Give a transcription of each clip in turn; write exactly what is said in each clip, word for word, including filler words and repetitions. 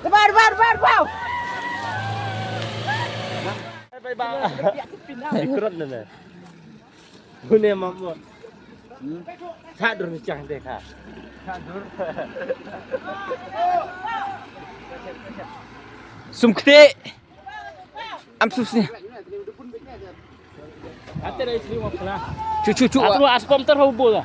Bar, bar, bar, bar. Bye, bye. Mikrot na na. Bune mamu. Sadur ni chang de kha. Sadur. Sum kti. Am sus ni. Ate dai sri wa pla. Chu chu chu. Atru aspom ter ho bola.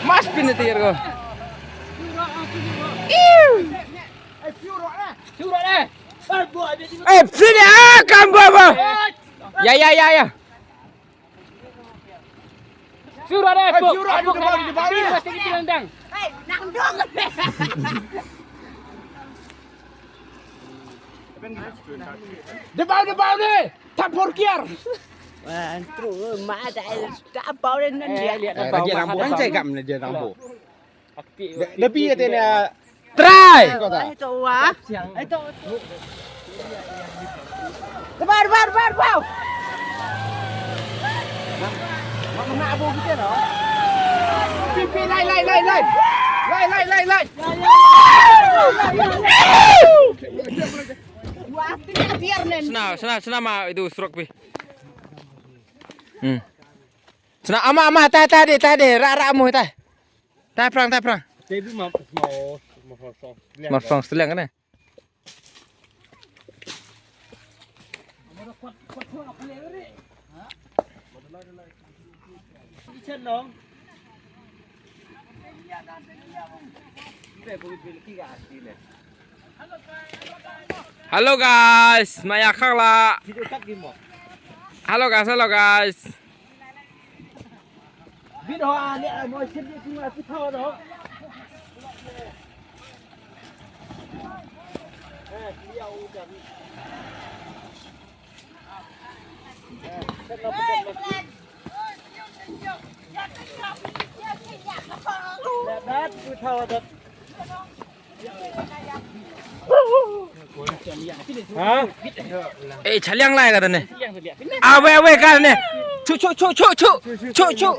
Mas pin tiar ko. Iu. Eh, sini ah, kam bawa. Ya, ya, ya, ya. Sura deh, Pok. Sura deh, Pok, Pok, Pok. Sini pasti kita tendang. Hei, nang dong. Debau, debau ni. Tak porkiar. Wah, terus mata tak bau dan dia. Eh, lihat Eh, bau, dia mata rambu bau. Anjay kam ni dia rambu. Akti, Da- akti, Dabi akti, ate na. Try. Ko ta. Ai to wa. Ai to. Bar, bar, bar, bar. Mak mana abu kita no? Pipi lai, lai, lai, lai. Lai, lai, lai, lai. Wah, tiar, tiar nen. Sna, sna, sna ma itu surok pi. Hmm. Sna ama, ama, tai, tai deh, tai deh. Ra, ra mo tai. Tai prang, tai prang. Te bi ma small, small song. Small song seliang kan? Hello guys, maya khang la. Hello guys, hello guys. Ha? Eh, chaliang lai kata ne. Awe, awe, kata ne. Chu, chu, chu, chu, chu. Chu, chu.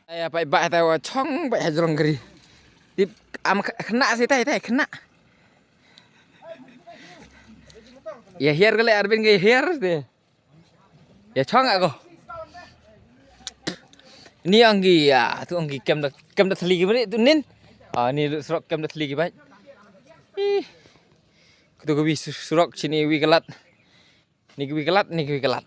Ai, apa iba ta wa chong ba ha jrong kri. Tip am khna si tai tai khna. Ya hiar kale Arvin ke hiar de. Ya chong ako. Ni anggi ya, tu anggi kem da, kem da thli ki bani tu nin. Ah, ni surok kem da thli ki bai. Ih. Kutu kubi surok sini wi galat. Ni ki wi galat, ni ki wi galat.